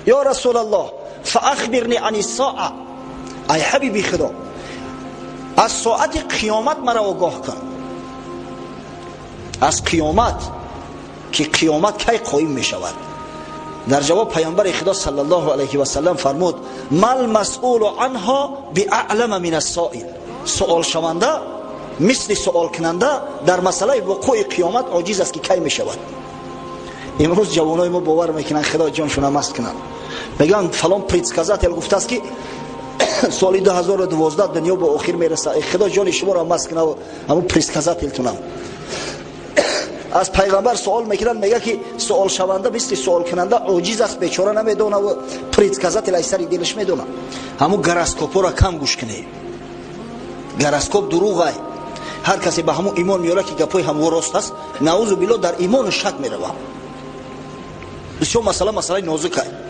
Ё Расулаллоҳ, фаахбирни ани соа, ай ҳабиби Худо, аз соати қиёмат маро огоҳ кун, аз қиёмат, ки қиёмат кай қоим мешавад? Дар ҷавоб паёмбари Худо саллаллоҳу алайҳи васаллам фармуд: мал масъулу анҳо биаълама мин ассоил. Суолшаванда мисли суолкунанда дар масъалаи вуқӯи қиёмат оҷиз аст, ки кай мешавад. Имрӯз ҷавонои мо бовар мекунанд, Худо ҷоншона маст кунанд, мегӯянд, фалон предсказатель гуфтааст, ки соли 2012 дунё ба охир мерасад. Худо ҷони шуморо маст кунад, ҳамун предсказатель тунам. Аз пайғамбар суол мекунанд, мега, ки суолшаванда мисли суолкунанда оҷиз аст, бечора намедонав, предсказатель ай сари дилаш медонад. Ҳамун гороскопҳоро кам гӯш кунед, гороскоп дурӯғай. Ҳар касе ба ҳамун имон меёрад, ки гапҳои ҳамво рост аст, наузу билло, дар имону шак меравам. Бисёр масъала масъалаи нозукай.